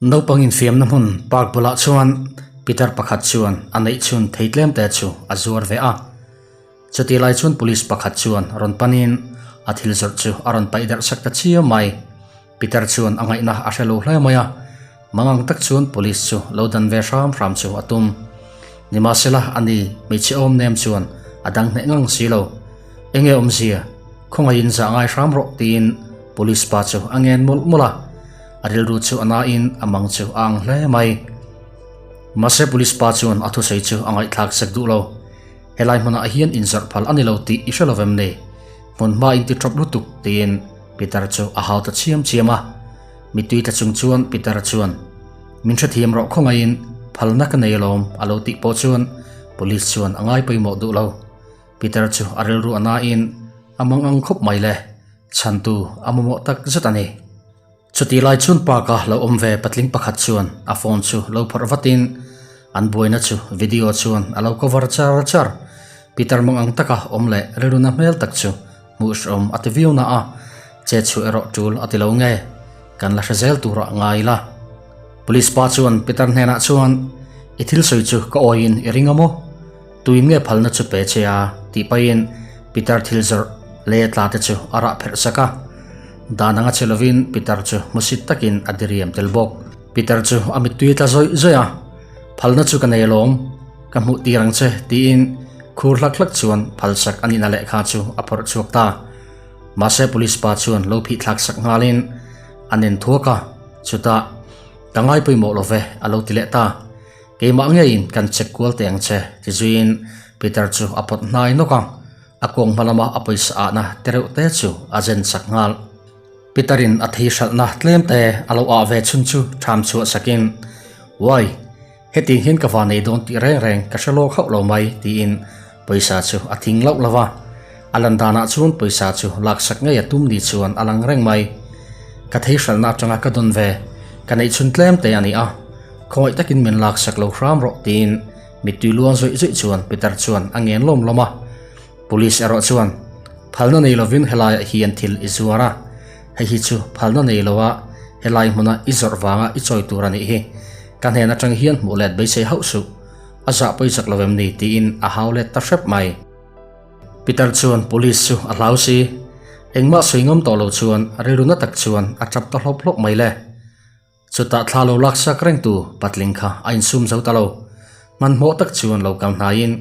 Naupang infiamna hmun park bulah chuan pitar pakhat chuan a neih chhun thei tlem te chu a zuar ve a. Chutih lai chuan police pakhat chuan rawn panin a thil zawrh chu a rawn paih darh sak ta chiam mai. Pitar chuan a ngaihna a hre lo hle mai a, mangang tak chuan police chu lo dan ve hram hram chu a tum. Nimahsela ani hmeichhe awm nem chuan a dang hneh ngang si lo. Enge awmzia? Khawngaihin zah ngai hram rawh tiin police pa chu a ngen mawlh mawlh a. A rilru chu a nain a mang chu a ang hle mai. Mahse police pa chuan a thusawi chu a ngaihthlak sek duh lo. Helai hmunah hian inzawrh phal a ni lo tih i hre lo vem ni? Hmun hma in ti tawp lutuk tiin Peter chu a hau ta chiam chiam a. Mittui tla chung chuan Peter chuan, Min hrethiam rawh khawngaihin phalna ka nei alawm a lo tih pawh chuan police chuan a ngai pawimawh duh lo. Peter chu a rilru a nain a mang ang khawp mai le, chhantu a mamawh tak zet a ni. Chutih lai chuan park a lo awm ve patling pakhat chuan a phone chu lo phawrh vatin an buaina chu video chuan a lo cover char char. Peter mang ang taka awm leh rilruna hmel tak chu hmuh hrehawm a ti viau na a, che chhuah erawh tul a ti lo nge, kan la hre zel turah ngai ila. Police pa chuan Peter hnenah chuan, I thil sawi chu ka awiin i ring a maw? Tuin nge phalna chu pe che a? tih pahin Peter thil zawrh leh tla te chu a rah pherh sak a. Dan anga che lovin Peter chu hmusit takin a diriam tel bawk. Peter chu a mittui tla zawih zawih a, Phalna chu ka nei alawm, ka hmuh tir ang che tiin khur hlak hlak chuan phalsak a nihna lehkha chu a phawrh chhuak ta. Mahse police pa chuan lo phih thlak sak nghalin a nen thuak a, chutah, Ka ngai pawimawh lo ve a lo ti leh ta. Keimah ngeiin kan check kual teh ang che, ti zuiin Peter chu a pawt hnai nawk a, a kuang hma lama a pawisa ahna te reuh te chu a zen chak nghal. Peter-in a thei hralhna tlem te a lo ah ve chhun chu ṭham chhuah sakin, Uai, hetiang hian ka va nei dawn tih reng reng ka hre lawk hauh lo mai, tiin pawisa chu a thing lauh lo va. A lan danah chuan pawisa chu laksak ngei a tum ni chuan a lang reng mai. Ka thei hralhna atanga ka dawn ve, ka neih chhun tlem te a ni a, khawngaih takin min laksak lo hram rawh tiin mittui luang zawih zawih chuan Peter chuan a ngen lawm lawm a. Police erawh chuan, Phalna nei lovin helaiah hian thil i zuar a, hei hi chu phalna nei loa helai hmuna i zawrh vanga i chawi tur a nih hi, ka hnen atang hian hmuh let beisei hauh suh, a zah pawizak lo em ni tiin a hau let ta hrep mai. Peter chuan police chu a hlau si. Engmah sawi ngam tawh lo chuan rilru na tak chuan a tap ta hlawp hlawp mai le. Chutah thla lo lak sak reng tu patling kha a insum zo ta lo. Hmanhmawh tak chuan lo kal hnaiin,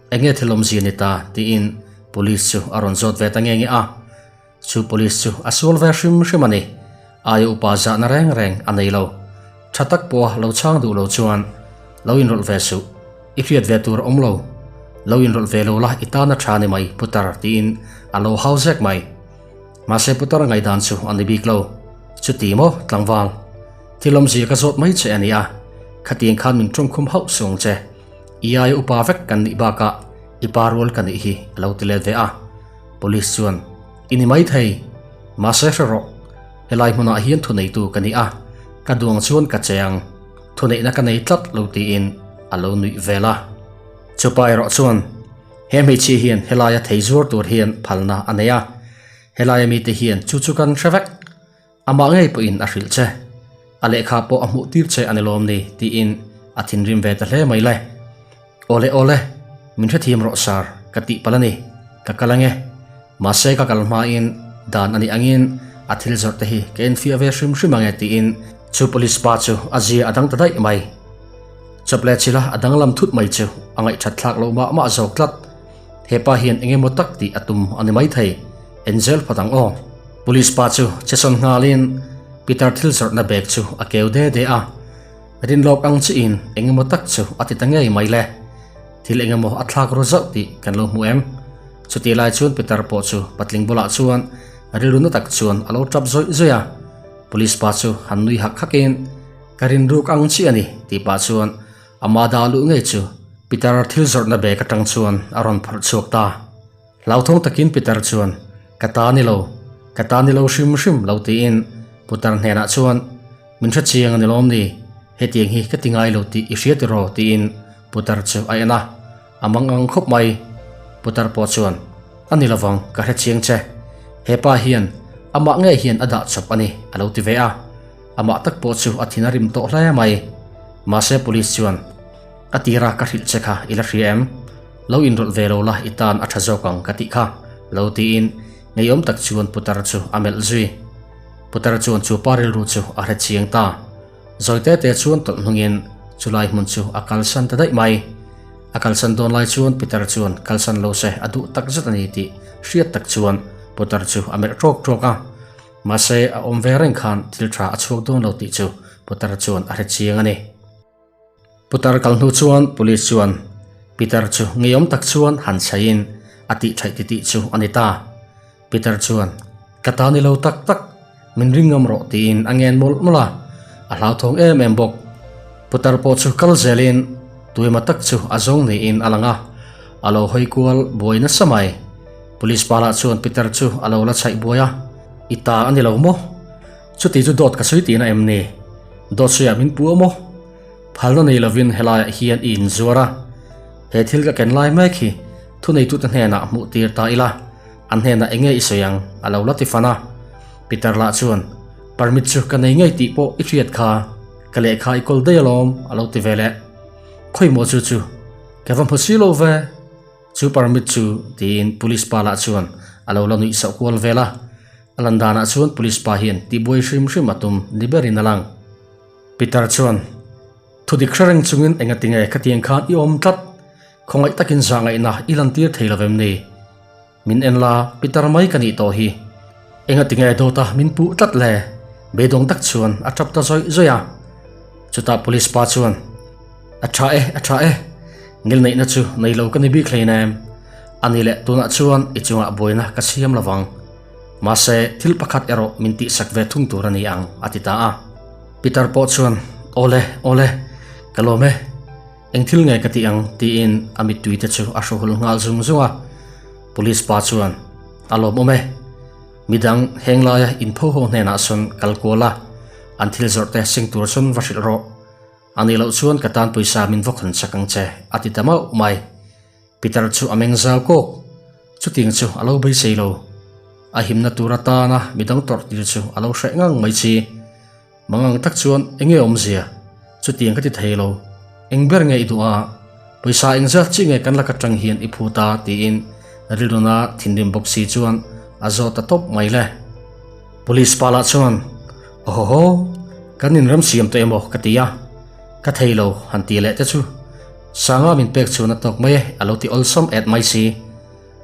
Enge thil awmzia ni ta? tiin police chu a rawn zawt ve ta nge nge a. Chu police chu a sual ve hrim hrim a ni. Aia upa zahna reng reng a nei lo. Tha tak pawha lo chhang duh lo chuan lo inrawlh ve suh. I hriat ve tur a awm lo. Lo inrawlh ve lo la i tana tha ni mai putar tiin a lo hau zek mai. Mahse putar ngaihdan chu a ni bik lo. Chuti maw tlangval? Thil awmzia ka zawt mai che a nia. Khatiang khan min tawngkhum hauh suh ang che. I aia upa vek kan nih bakah i pa rual ka nih hi a lo ti let ve a. Police chuan, I ni maithei, mahse hre rawh, helai hmunah hian thuneitu ka ni a, ka duang chuan ka che ang, thuneihna ka nei tlat lo tiin a lo nuih vel a. Chupa erawh chuan, He hmeichhia hian helaia thei zuar tur hian phalna a nei a, helaia mite hian chu chu kan hre vek. Amah ngei pawhin a hrilh che. A lehkha pawh a hmuh tir che a ni lawm ni tiin a thinrim ve ta hle mai le. Awle awle, min hrethiam rawh sir, ka tih palh a ni, ka kal ange. Mahse ka kal hmain dan a nih angin a thil zawrh te hi ka enfiah ve hrim hrim ange tiin chu police pa chu a zia a dang ta daih mai. Chawp leh chila a danglam thut mai chu a ngaihthat thlak loh mah mah zawk tlat. Hepa hian eng emaw tak tih a tum a ni maithei, en zel phawt ang aw. Police pa chu che sawn nghalin Peter thil zawrhna bag chu a keu de de a, rinlawk ang chiin eng emaw tak chu a ti ta ngei mai le. Thil eng emaw a thlak ru zauh tih kan lo hmu em? Chutih lai chuan Peter pawh chu patling bulah chuan rilru na tak chuan a lo tap zawih zawih a, Police pa chu han nui hak hakin, Ka rinruk ang chiah a ni tih pah chuan Ama dah luh ngei chu Peter thil zawrhna bag atang chuan a rawn phawrh chhuak ta. Hlauthawng takin Peter chuan, Ka ta ni lo, ka ta ni lo hrim hrim lo tiin Putar hnenah chuan, Min hre chiang a ni lawm ni, hetiang hi ka ti ngai lo tih i hria tiraw tiin Putar chu a en a, a mang ang khawp mai. Putar pawh chuan, A ni lovang, ka hre chiang che. Hepa hian amah ngei hian a dah chawp a ni a lo ti ve a. Amah tak pawh chu a thin a rim tawh hle mai. Mahse police chuan, A tira ka hrilh che kha i la hria em? Lo inrawlh ve lo la i tan a tha zawk ang ka tih kha, lo tiin ngeiawm tak chuan putar chu a melh zui. Putar chuan chu pa rilru chu a hre chiang ta. Zawi te te chuan tawlh hnungin chulai hmun chu a kalsan ta daih mai. A kalsan dawn lai chuan Peter chuan kalsan lo se a duh tak zet a ni tih hriat tak chuan putar chu a melh ṭawk ṭawk a. Mahse a awm ve reng khan thil tha a chhuak dawn lo tih chu putar chuan a hre chiang a ni. Putar kal hnu chuan police chuan Peter chu ngeiawm tak chuan han chhaiin a tih thaih titih chu a ni ta. Peter chuan, Ka ta ni lo tak tak, min ring ngam rawh tiin a ngen mawlh mawlh a, a hlauthawng em em bawk. Putar pawh chu kal zelin tuima tak chu a zawng niin a lang a, a lo hawi kual buai nasa mai. Police pa lah chuan Peter chu a lo la chhaih buai a, I ta a ni lo maw? Chuti chu dawt ka sawi tihna em ni? Dawt sawiah min pu a maw? Phalna nei lovin helaiah hian i inzuar a, he thil ka ken lai mek hi thuneitute hnenah hmuh tir ta ila, an hnenah eng nge i sawi ang? a lo la ti fan a. Peter lah chuan, Permit chu ka nei ngei tih pawh i hriat kha, ka lehkha i kawl daih alawm, a lo ti ve leh. Khawimaw chu chu ka va hmu si lo ve. Chu permit chu tiin police pa lah chuan a lo la nuih sauh kual vel a. A lan danah chuan police pa hian tihbuai hrim hrim a tum ni berin a lang. Peter chuan, Thudik hre reng chungin engatinge khatiang khan i awm tlat? Khawngaih takin zahngaihna i lantir thei lovem ni? Min en la, Peter mai ka nih tawh hi. Engatinge dawta min puh tlat le? Beidawng tak chuan a tap ta zawih zawih a. Chutah police pa chuan, A tha e, a tha e. Ngilneihna chu nei lo ka ni bik hleinem. Ani leh tunah chuan i chungah buaina ka siam lovang. Mahse, thil pakhat erawh min tihsak ve thung tur a ni ang, a ti ta a. Peter pawh chuan, Awle, awle, ka lawm e. Eng thil nge ka tih ang? tiin a mittui te chu a hruhul nghal zung zung a. Police pa chuan, A lawmawm e. Midang heng laia inpho ho hnenah sawn kal kual a, an thil zawrh te seng tur sawn va hrilh rawh. A nih loh chuan ka tan pawisa min va khawn chak ang che, a ti ta mauh mai. Peter chu a meng zau kawk. Chutiang chu a lo beisei lo. A himna tur atana midang tawrh tir chu a lo hreh ngang mai chi. Mangang tak chuan eng nge awmzia? Chutiang ka ti thei lo. Eng ber nge i duh a? Pawisa engzat chi nge kan lak atang hian i phut a? tiin rilruna thinrim bawk si chuan a zawt ta tawp mai le. Police pa lah chuan, Awhawhaw, kan inremsiam tawh emaw ka ti a, ka thei lo han ti leh te chu. Sanga min pek chuan a tawk mai e, a lo ti awlsam et mai si.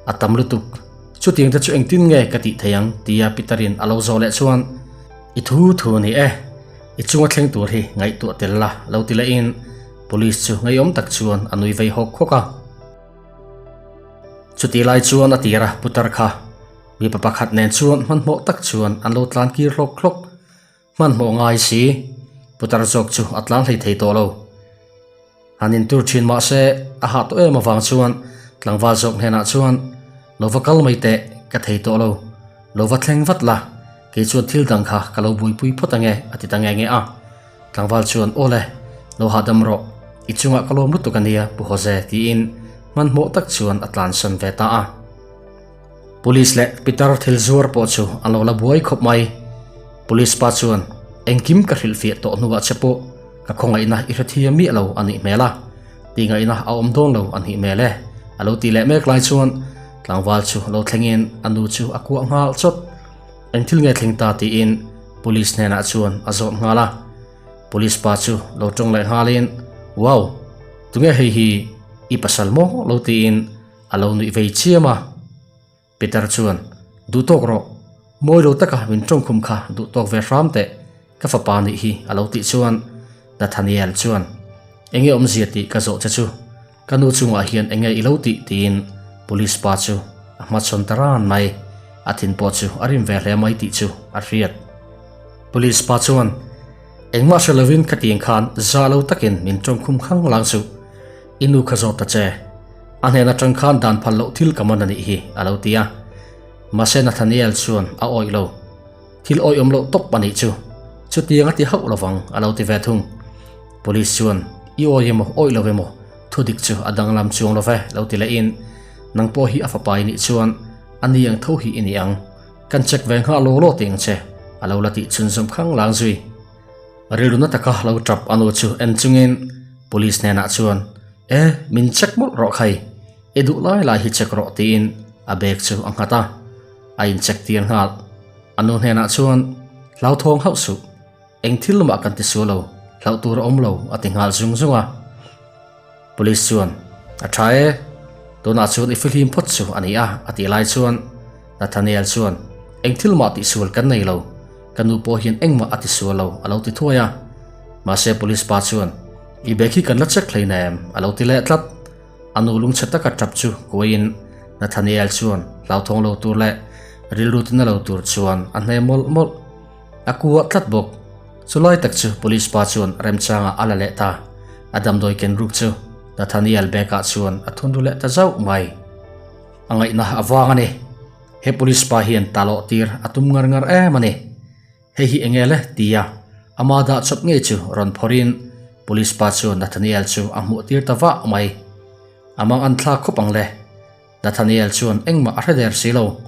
A tam lutuk. Chutiang te chu engtin nge ka tih thei ang? tia Peter-in a lo zawh leh chuan, I thu thu a ni e, i chunga thleng tur hi ngaihtuah tel la, lo ti lehin Police chu ngeiawm tak chuan a nui vei hawk hawk a. Chutih lai chuan a tir a, Putar kha mipa pakhat nen chuan hmanhmawh tak chuan an lo tlan kir hlawk hlawk. Hmanhmawh ngai si, putar zawk chu a tlang hlei thei tawh lo. Han intur thin mah se, a hah tawh em avang chuan tlangval zawk hnenah chuan, Lo va kal mai teh, ka thei tawh lo. Lo va thleng vat la, kei chuan thil dang kha ka lo buaipui phawt ange, a ti ta nge nge a. Tlangval chuan, Aw le, lo hahdam rawh, i chungah ka lawm lutuk ania, Pu Jose, tiin hmanhmawh tak chuan a tlansan ve ta a. Police leh pitar thil zuar pawh chu an lo la buai khawp mai. Police pa chuan, Engkim ka hrilhfiah tawh hnuah che pawh ka khawngaihna i hrethiam miah lo a nih hmel a, tihngaihna a awm dawn lo a nih hmel e, a lo ti leh mek lai chuan tlangval chu lo thlengin a nu chu a kuah nghal chawt. Eng thil nge thleng ta tiin police hnenah chuan a zawt nghal a. Police pa chu lo tawng leh nghalin, Wow! Tunge hei hi i pasal maw? lo tiin A lo nuih vei chiam a. Peter chuan, Duh tawk rawh, mawi lo taka min tawngkhum kha duh tawk ve hram teh, ka fapa nih hi a lo tih chuan Nathaniel chuan, Enge awmzia tih ka zawh che chu, ka nu chungah hian enge i lo tih tiin police pa chu a hmachhawn ta ran mai, a thin pawh chu a rim ve hle mai tih chu a hriat. Police pa chuan, Engmah hre lovin khatiang khan za lo takin min tawngkhum khang lang suh, I nu kha zawt ta che. A hnen atang khan dan phal loh thil ka man a nih hi, a lo ti a. Mahse Nathaniel chuan a awih lo. Thil awih awm loh tawp a nih chu. Chutiang a ti hauh lovang, a lo ti ve thung. Police chuan, I awih emaw, awih lo emaw, thu dik chu a danglam chuang lo ve, lo ti lehin, Nang pawh hi a fapa i nih chuan a ni ang tho hi i ni ang. Kan check ve nghah law law tih ang che, a lo la tih chhunzawm khang lang zui. Rilru na taka lo tap a nu chu en chungin police hnenah chuan, E, min check mawlh rawh khai, i duh lai lai hi check rawh tiin a bag chu a nghat a, a in check tir nghal. A nu hnenah chuan, Hlauthawng hauh suh, eng thil mah kan ti sual lo, hlauh tur a awm lo a ti nghal zung zung a. Police chuan, A tha e, tunah chuan i fihlim phawt chu a ni a a tih lai chuan Nathaniel chuan, Eng thil mah tihsual kan nei lo, ka nu pawh hian engmah a tisual lo a lo ti thuai a. Mahse police pa chuan, I bag hi kan la check hlei na em? a lo ti leh tlat. A nu lungchhe taka tap chu kuaiin Nathaniel chuan hlauthawng lo tur leh rilru tina lo tur chuan a hne mawlh mawlh. A kuah tlat bawk. Chulai tak chu police pa chuan remchangah a la leh ta. A damdawi ken ruk chu Nathaniel bag ah chuan a thun ru leh ta zauh mai. A ngaihna a vang a ni. He police pa hian ta lawh tir a tum ngar ngar em a ni. Hei hi enge le? tia ama dah chawp ngei chu rawn phawrhin police pa chuan Nathaniel chu a hmuh tir ta vah mai. A mang an thlak khawp ang le. Nathaniel chuan engmah a hre der si lo.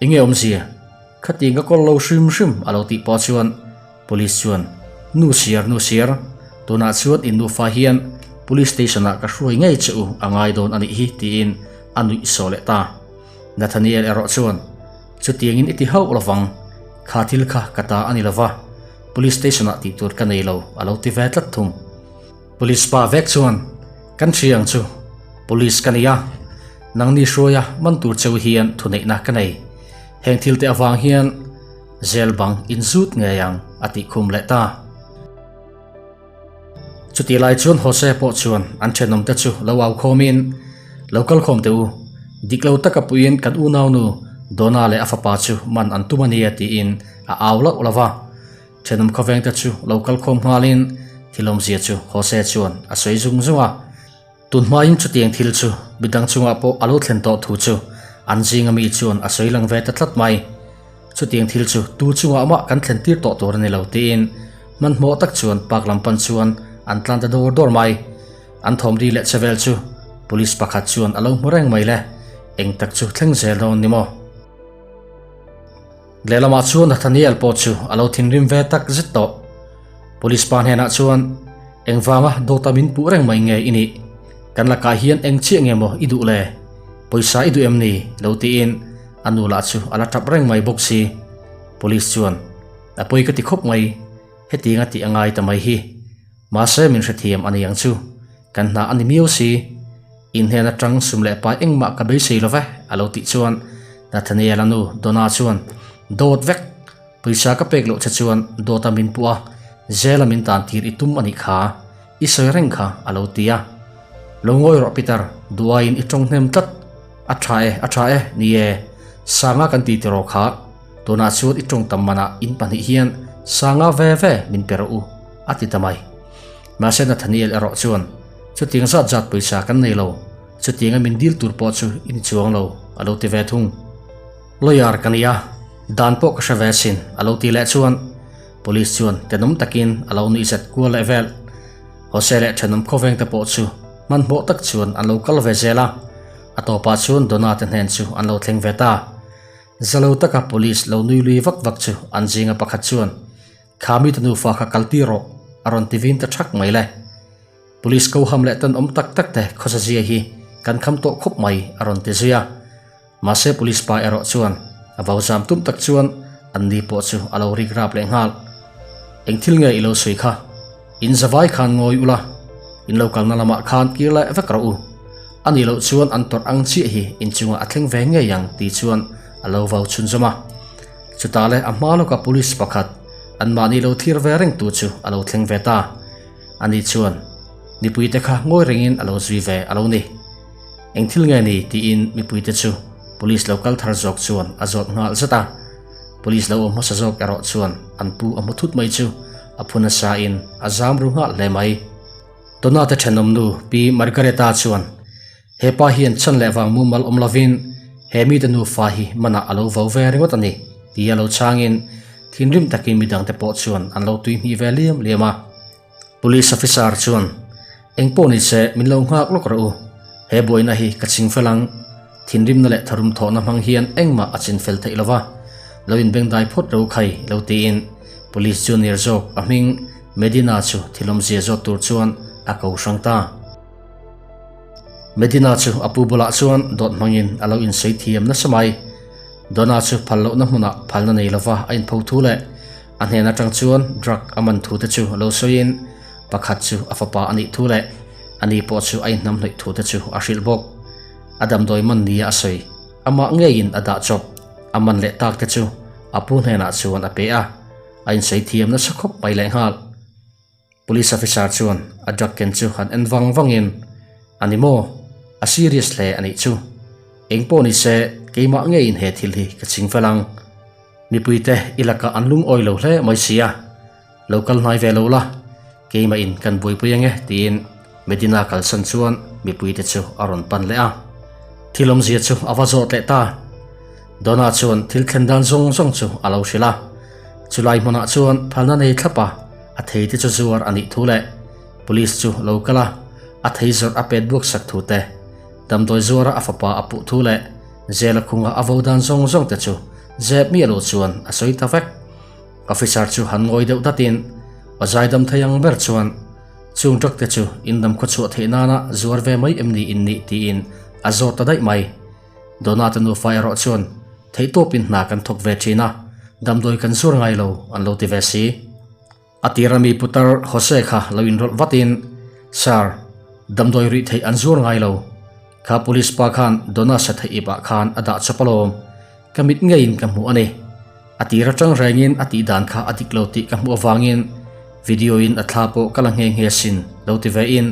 Enge awmzia? Khatiang ka kawl lo hrim hrim a lo tih pawh chuan Police chuan, Nu siar, nu siar, tunah chuan in nufa hian Police station ah ka hruai ngei che u a ngai dawn a nih hi tiin a nuih sawh leh ta. Nathaniel erawh chuan, Chutiangin i ti hauh lovang, kha thil kha ka ta a ni lova, Police station ah tih tur ka nei lo a lo ti ve tlat thung. Police pa vek chuan, Kan hria ang chu, Police ka nei a, nangni hruaia man tur cheu hian thuneihna ka nei. Heng thil te avang hian zel bang in zut ngei ang a tih khum leh ta. Chutih lai chuan Jose pawh chuan an thenawmte chu lo au khawmin, Lo kal khawm teh u, dik lo taka puiin kan unaunu Donna leh a fapa chu man an tum a nia tiin a au lauh lo va. Thenawm khawvengte chu lo kal khawm nghalin thil awmzia chu Jose chuan a sawi zung zung a. Tun hmain chutiang thil chu midang chungah pawh a lo thlen tawh thu chu an zinga mi chuan a sawi lang ve ta tlat mai. Chutiang thil chu tu chungah mah kan thlen tir tawh tur a ni lo tiin hmanhmawh tak chuan park lam pan chuan an tlan ta dawr dawr mai. An thawm ri leh che vel chu police pakhat chuan a lo hmu reng mai le, eng tak chu thleng zel dawn ni maw? Lehlamah chuan Nathaniel pawh chu a lo thinrim ve tak zet tawh. Police pa hnenah chuan, Engvanga dawta min puh reng mai nge i nih? Kan lakah hian eng chiah nge maw i duh le? Pawisa i duh em ni? lo tiin a nu lah chu a la tap reng mai bawk si. Police chuan, A pawi ka ti khawp mai, hetianga tih a ngai ta mai hi. Mahse min hrethiam a ni ang chu. Kan hna a ni miau si. In hnen atang sum leh pai engmah ka beisei lo ve, a lo tih chuan Nathaniel-a nu Donna chuan, Dawt vek! Pawisa ka pek loh che chuan dawta min puh a, zela min tan tir i tum a nih kha, i sawi reng kha, a lo ti a. Lo ngawi rawh Peter, duaiin i tawng hnem tlat. A tha e, a tha e, ni e, Sanga kan ti tiraw kha, tunah chuan i tawng tam manah in pahnih hian Sanga ve ve min pe rawh u, a ti ta mai. Mahse Nathaniel erawh chuan, Chutiang zat zat pawisa kan nei lo, chutianga min dil tur pawh chu i ni chuang lo, a lo ti ve thung. Lawyer ka nia, dan pawh ka hre ve asin, a lo ti leh chuan Police chuan tenawm takin a lo nuihzat kual leh vel. Jose leh thenawm khawveng te pawh chu hmanhmawh tak chuan an lo kal ve zel a, a tawpah chuan Donna te hnen chu an lo thleng ve ta. Zalo taka Police lo nui lui vak vak chu an zinga pakhat chuan, Kha mite nufa kha kal tir rawh, a rawn ti vin ta thak mai le. Police ko ham leh tan awm tak tak te khawsa zia hi kan kham tawh khawp mai, a rawn ti zui a. Mahse police pa erawh chuan a vau zam tum tak chuan an ni pawh chu a lo rik rap leh nghal. Eng thil nge i lo sawi kha? In zavai khan ngawi ula, in lo kalna lamah khan kir leh vek rawh u. A nih loh chuan an tawrh ang chiah hi inchungah a thleng ve ngei ang tih chuan a lo vau chhunzawm a. Chutah leh a hma lawka police pakhat anmahni lo thlir ve reng tu chu a lo thleng ve ta. Ani chuan mipuite kha ngawi rengin a lo zui ve a lo ni. Eng thil nge ni tiin mipuite chu police lo kal thar zawk chuan a zawt nghal zat a. Police lo awm hmasa zawk erawh chuan an pu a hmu thut mai chu a phu nasa in a zam ru nghal hle mai. Donna te thenawm nu Pi Margareta chuan He pa hian chhan leh vang mumal awm lovin he mite nufa hi manah a lo vo ve ringawt a ni tia lo chhangin thinrim takin midangte pawh chuan an lo tui hnih ve liam liam a. Police officer chuan Eng pawh ni se min lo nghak lawk rawh u, he buaina hi ka ching fel ang, thinrimna leh tharum thawhna hmang hian engmah a chin fel theih lova, lo inbengdai phawt ro khai lo tiin Police junior zawk a hming. Medina chu thil awmzia zawt tur chuan a ko hrang ta. Medina chu a pu bulah chuan dawt hmangin a lo insawi thiam nasa mai. Donna chu phal lohna hmunah phalna nei lova a inpho thu leh a hnen atang chuan drug a man thu te chu lo sawiin pakhat chu a fapa a nih thu leh ani pawh chu a inhnamhnawih thu te chu a hrilh bawk. A damdawi man nia a sawi. Amah ngeiin a dah chawp. A man leh tak te chu a pu hnenah chuan a pe a, a insawi thiam nasa khawp mai lehnghal. Police officer chuan a drug ken chu han en vang vangin, A ni maw? A serious hle a nih chu. Eng pawh ni se, keimah ngeiin he thil hi ka ching fel ang. Mipuite i lakah an lungawi lo hle mai si a, lo kal hnai ve lo la, keimahin kan buaipui ange tiin Medina kalsan chuan mipuite chu a rawn pan leh a. Thil awmzia chu a va zawt leh ta. Donna chuan thil thlen dan zawng zawng chu a lo hrilh a. Chulai hmunah chuan phalna nei thlap a, a thei te chu zuar a nih thu leh Police chu lo kal a, a thei zawrh a pet buak sak thu te, damdawi zuara a fapa a puh thu leh Zela khunga a vo dan zawng zawng te chu zep miah lo chuan a sawi ta vek. Officer chu han ngawi deuh datin aw zaidam thei ang ber chuan chung truck te chu in dam khawchhuah theih nana zuar ve mai em ni in nih tiin a zawt ta daih mai. Donna te nufa erawh chuan theihtawpin hna kan thawk ve thin a, damdawi kan zuar ngai lo an lo ti ve si. A tira mi putar Jose kha lo inrawlh vatin, Sir, damdawi rih theih an zuar ngai lo. Kha police pa khan Donna sa theih ipah khan a dah chawp alawm. Ka mit ngeiin ka hmuh a ni. A tir atang rengin a tih dan kha a dik lo tih ka hmuh avangin video in a thla pawh ka la nghe nghe sin lo ti ve in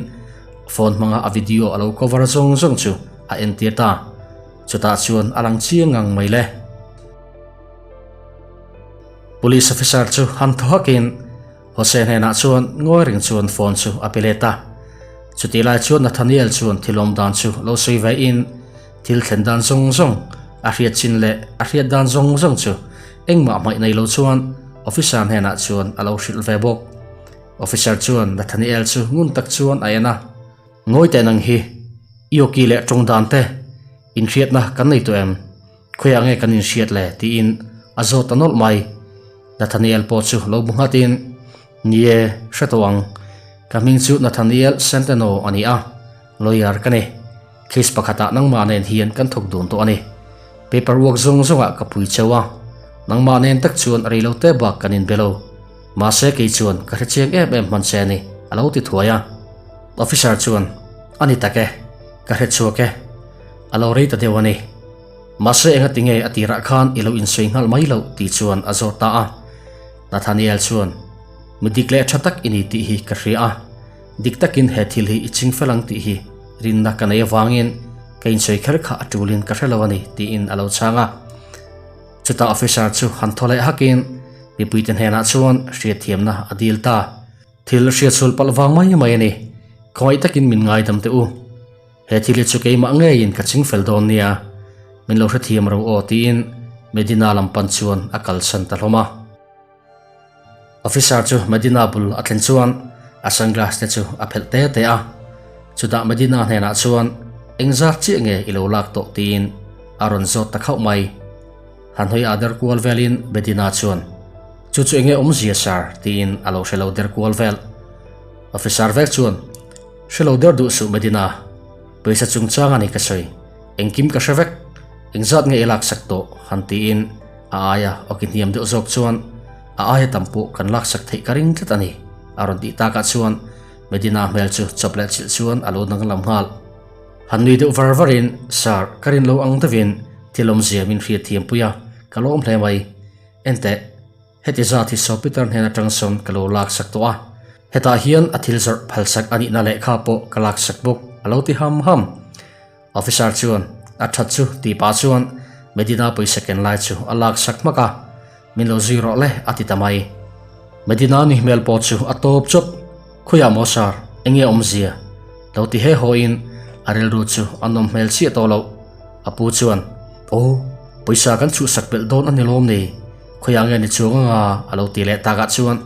phone hmanga a video a lo cover zawng zawng chu a entir ta. Chutah chuan a lang chiang ngang mai le. Police officer chu han thaw hakin Jose hnenah chuan ngawi reng chuan phone chu a pe let a. Chutih lai chuan Nathaniel chuan thil awm dan chu lo sawi ve in thil thlen dan zawng zawng, a hriat chin leh a hriat dan zawng zawng chu engmah hmaih nei lo chuan officer hnenah chuan a lo hrilh ve bawk. Officer chuan Nathaniel chu ngun tak chuan a en a. Ngawi teh nang hi, i awki leh tawng dan te inhriatna kan nei tawh em? Khawiah nge kan inhriat le? tiin a zawt ta nawlh mai. Nathaniel pawh chu lo bu nghatin, Ni e, hre tawh ang. Ka hming chu Nathaniel Centeno a ni a, lawyer ka ni. Case pakhatah nangmah nen hian kan thawk dun tawh a ni. Paper work zawng zawngah ka pui cheu a, nangmah nen tak chuan rei lo te bak kan inbe lo. Mahse kei chuan ka hre chiang em em hman che a ni, a lo ti thuai a. Officer chuan, A ni tak e, ka hre chhuak e. A lo rei ta deuh a ni. Mahse engati nge a tirah khan i lo insawi nghal mai loh tih chuan a zawt ta a. Nathaniel chuan, Mi dik leh tha tak i ni tih hi ka hria a, dik takin he thil hi i ching fel ang tih hi rinna ka nei avangin ka insawi kher kha a tulin ka hre lo a ni tiin a lo chhang a. Chutah officer chu han thaw leh hakin mipuite hnenah chuan hriatthiamna a dil ta. Thil hriatsual palh vang mai mai a ni, khawngaih takin min ngaidam teh u. He thil hi chu keimah ngeiin ka ching fel dawn nia, min lo hrethiam ro aw tiin Medina lam pan chuan a kalsan ta hlawm a. Officer chu Medina bul a thlen chuan a sunglass te chu a phelh te te a, chutah Medina hnenah chuan engzat chiah nge i lo lak tawh tiin a rawn zawt ta khauh mai. Han hawi ah der kual velin Medina chuan, Chu chu enge awmzia sir? tiin a lo hre lo der kual vel. Officer vek chuan, Hre lo der duh suh Medina, pawisa chungchang a ni ka sawi, engkim ka hre vek, engzat nge i laksak tawh han tiin a aia awki hniam deuh zawk chuan a aia tam pawh kan laksak theih ka ring tlat a ni a rawn tih takah chuan Medina hmel chu chawp leh chilh chuan a lo danglam nghal. Han nui deuh var varin Sir, ka rin lo ang deuhin thil awmzia min hriat thiam pui a, ka lawm hle mai. Enteh. Heti zat hi saw Peter hnen atang sawn ka lo laksak tawh a, hetah hian a thil zawrh phalsak a nihna lehkha pawh ka laksak bawk a lo ti ham ham. Officer chuan a that chu tih pah chuan Medina pawisa ken lai chu a laksak hmak a, Min lo zui rawh le a ti ta mai. Medina ni hmel pawh chu a tawp chawt, Khawiah maw sir, enge awmzia? Lo ti he haw in a rilru chu a nawm hmel chiah tawh loh. A pu chuan, Aw, pawisa kan chhuhsak belh dawn a ni lawm ni? Khawiah nge ni chuang anga a lo ti leh takah chuan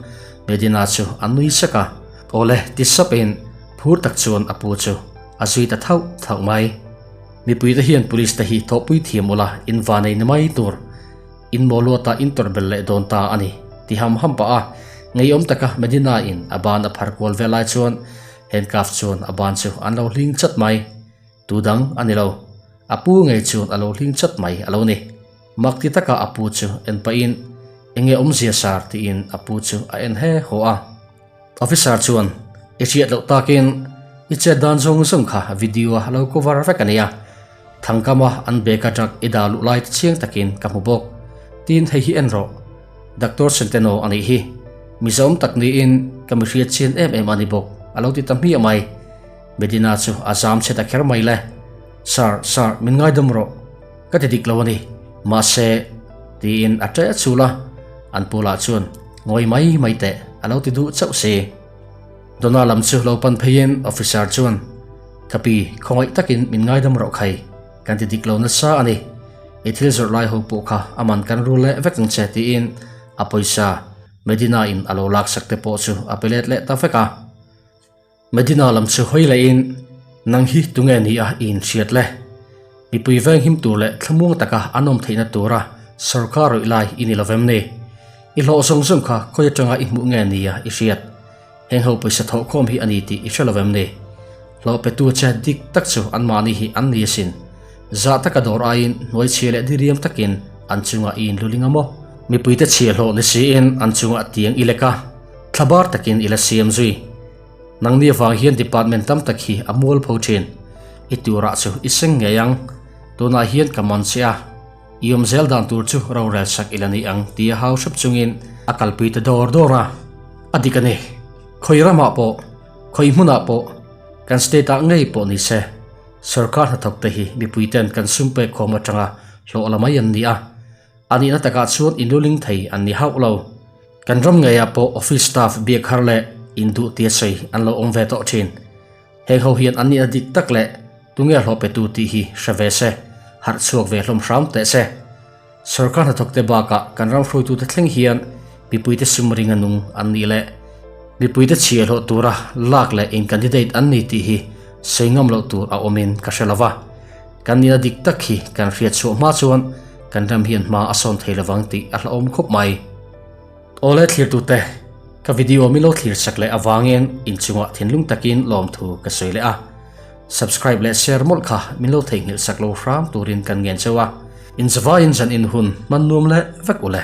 Medina chu a nui sek a, Awle ti sapin phur tak chuan a pu chu a zui ta thauh thauh mai. Mipuite hian police te hi thawhpui thiam ula in va nei ni mai tur. In maw luatah in tawrh belh leh dawn ta a ni ti ham ham pah a. Ngeiawm taka Medina in a ban a phar kual vel lai chuan handcuff chuan a ban chu an lo hling chat mai. Tu dang a ni lo. A pu ngei chuan a lo hling chat mai a lo ni. Mak ti taka a pu chu en pahin, Enge awmzia sar tiin a pu chu a en he haw a. Officer chuan, I hriat loh takin i chet dan zawng zawng kha video a lo cover vek a nia. Thangkama an bag a drug i dah luh lai te chiang takin ka hmu bawk. Tin hei hi en rawh. Doctor Centeno a nih hi. Mizoam tak niin ka mi hriat chian em em a ni bawk a lo ti ta hmiah mai. Medina chu a zam chhe ta kher mai le. Sir, sir, min ngaidam rawh. Ka ti dik lo a ni. Mahse, tiin a ṭe chul a, an pu lah chuan ngawi mai mai teh a lo ti duh chauh si. Donna lam chu lo pan pheiin officer chuan, Ka pi, khawngaih takin min ngaidam rawh khai, kan ti dik lo nasa a ni. I thil zawrh lai ho pawh kha a man kan rul leh vek ang che tiin a pawisa Medina in a lo laksak te pawh chu a pe let leh ta vek a. Medina lam chu hawi lehin, Nang hi tunge ni a i inhriat le? Mipui veng him tur leh thlamuang taka an awm theihna tura sawrkar rawih lai i ni lovem ni? I hlawh zawng zawng kha khawi atanga i hmuh nge nia i hriat? Heng ho pawisa thawhkhawm hi a ni tih i hre lovem ni? Hlawh petu che dik tak chu anmahni hi an ni asin. Zah taka dawr aiin hnuaichhia leh diriam takin an chungah i inluling a maw? Mipuite chhia hlawh ni siin an chungah tiang i lek a, thlabar takin i la siam zui. Nangni avang hian department tam tak hi a mual pho thin. I turah chu i seng ngei ang. Tunah hian ka man che a, i awm zel dan tur chu rorel sak i la ni ang tia hau hrep chungin a kalpui ta dawr dawr a. A dik a ni. Khawi ramah pawh, khawi hmunah pawh, kan state ah ngei pawh ni se, sorkar hnathawk te hi mipui ten kan sum pek khawm atanga hlawh la mai an ni a. A nihna takah chuan inluling thei an ni hauh lo. Kan ram ngeiah pawh office staff biak har leh induh tia sawi an lo awm ve tawh thin. Heng ho hian an nihna dik tak leh tunge hlawh petu tih hi hre ve se, harh chhuak ve hlawm hram teh se. Sorkar hnathawkte bakah kan ram hruaitute thleng hian mipuite sum ringa nung an nih leh mipuite chhia hlawh tura lak leh in candidate an ni tih hi sawi ngam loh tur a awmin ka hre lo va. Kan nihna dik tak hi kan hriat chhuah hma chuan kan ram hian hma a sawn thei lovang tih a hlauhawm khawp mai. Awle thlirtute, ka video min lo thlir sak leh avangin inchungah thinlung takin lawmthu ka sawi leh a. Subscribe leh share mawlh kha min lo theihnghilh sak lo hram turin kan ngen cheu a. Inzavaiin zan in hun hman nuam leh vek ule.